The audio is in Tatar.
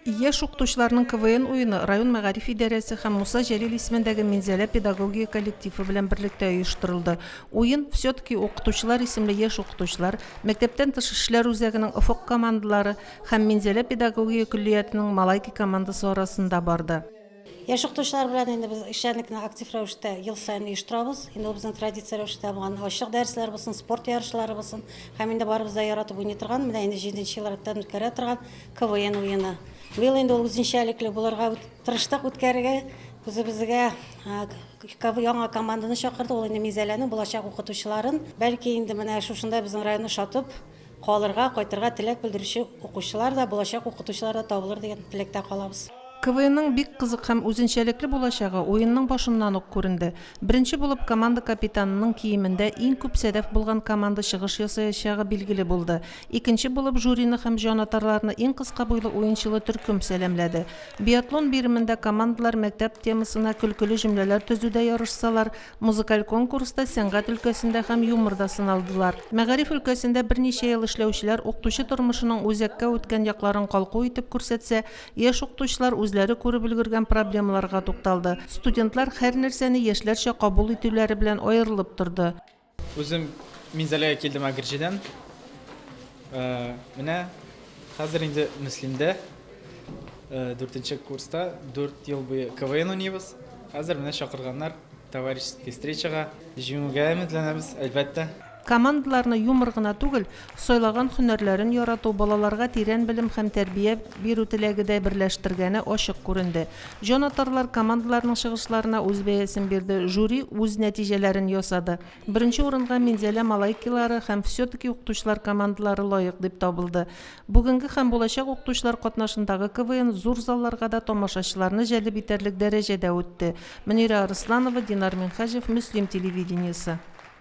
Яшь укытучыларның КВН уены район мәгариф идарәсе һәм Муса Җәлил исемендәге Минзәлә педагогия коллективы белән берлектә оештырылды. Уен Все-таки укытучылар исемле яшь укытучылар, мәктәптән тыш эшләр үзәгенең Офык командалары һәм Минзәлә педагогия көллиятенең Малайки командасы арасында барды. Яшь укытучылар белән инде без эшчәнлекне актив рәвештә ел саен оештырабыз. Инде ул безнең традиция рәвештә булган ачык дәресләр булсын, спорт ярышлары булсын һәм инде барыбыз да яратып уйный торган, менә инде җиденче ел рәттән үткәрә торган КВН уены. Быел инде ул үзенчәлекле булырга тырыштык үткәрергә. Үзебезгә яңа команданы чакырдык, ул инде Минзәләнең булачак укытучыларын. Бәлки инде менә шушында безнең районны ошатып калырга, кайтырга теләк белдерүче укучылар да, булачак укытучылар да табылыр дигән теләктә калабыз. КВНның бик кызык һәм үзенчәлекле булачагы уенның башыннан ук күренде. Беренче булып команда капитанының киемендә иң күп сәдәф булган команда чыгыш ясаячагы билгеле булды. Икенче булып жюрины һәм җанатарларны иң кыска буйлы уенчылы төркем сәламләде. Биатлон биремендә командалар мәктәп темасына көлкеле җөмләләр төзүдә ярышсалар, Музыкаль конкурста сәнгать өлкәсендә һәм юморда сыналдылар. Мәгариф өлкәсендә берничә ел эшләүчеләр укытучы тормышының үзәккә үткән якларын калку итеп күрсәтсә, яшь укытучылар үзләре күреп өлгергән проблемаларга тукталды. Студентлар һәрнәрсәне яшьләрчә кабул итүләре белән аерылып торды. Үзем Минзәләгә килдем Әгерҗедән. Менә хәзер инде Мөслимдә дүртенче курста дүрт ел буе КВН уйныйбыз. Хәзер менә чакырганнар товарищеский встречага. Җиңүгә өметләнәбез, әлбәттә. Командаларны юмор гына түгел, сайлаган һөнәрләрен ярату, балаларга тирән белем һәм тәрбия бирү теләге дә берләштергәне ачык күренде. Җанатарлар командаларның чыгышларына үз бәясен бирде, жюри үз нәтиҗәләрен ясады. Беренче урынга Минзәлә малайкилары һәм Все-таки укытучылар командалары лаек дип табылды. Бүгенге һәм булачак укытучылар катнашындагы КВН зур залларга да тамашачыларны җәлеп итәрлек дәрәҗәдә үтте. Мөнирә Арысланова, Динар Минһаҗев, Мөслим телевидениесе.